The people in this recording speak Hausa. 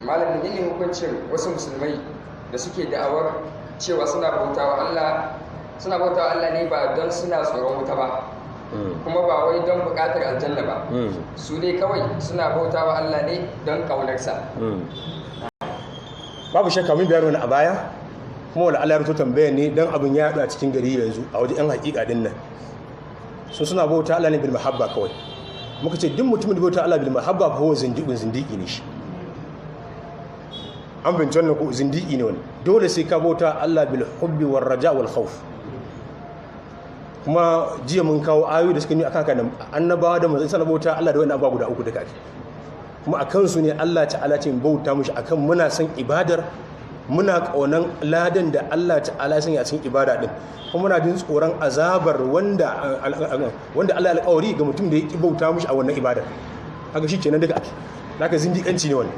Malam, menene hukuncin wasu musulmai da suke da'awar cewa suna bautawa Allah, suna bautawa Allah ne ba don suna tsoron wuta ba, kuma ba wai don buƙatar aljanna ba, su dai kawai suna bautawa Allah ne don ƙaunarsa? Babu shakka mun bayar wani a baya, kuma wala Allah ya rubuta tambayar ne dan abin ya yaɗu a cikin gari yanzu a wajen yan haƙiƙa din nan. Su suna bauta Allah ne bil mahabba kawai. Muka ce duk mutumin da bauta Allah bil mahabba fa huwa zindiqun, zindiki ne shi. An binci wannan ko? Zindiki ne wani. Dole sai ka bauta Allah bil hubbi war raja wal khawf. Kuma jiya mun kawo ayoyi da suka nuna akan haka, annabawa da manzanni suna bauta Allah da wannan abubuwa guda uku duka ake. Kuma akan su ne Allah ta'ala ce bauta mushi, akan muna son ibadar, muna kaunan ladan da Allah ta'ala ya sanya a cikin ibada din, kuma muna jin tsoron azabar wanda Allah ya alƙawari ga mutum da ya ki bauta mushi a wannan ibadar. Haka shi kenan duka ake. Haka zindiƙanci ne wannan.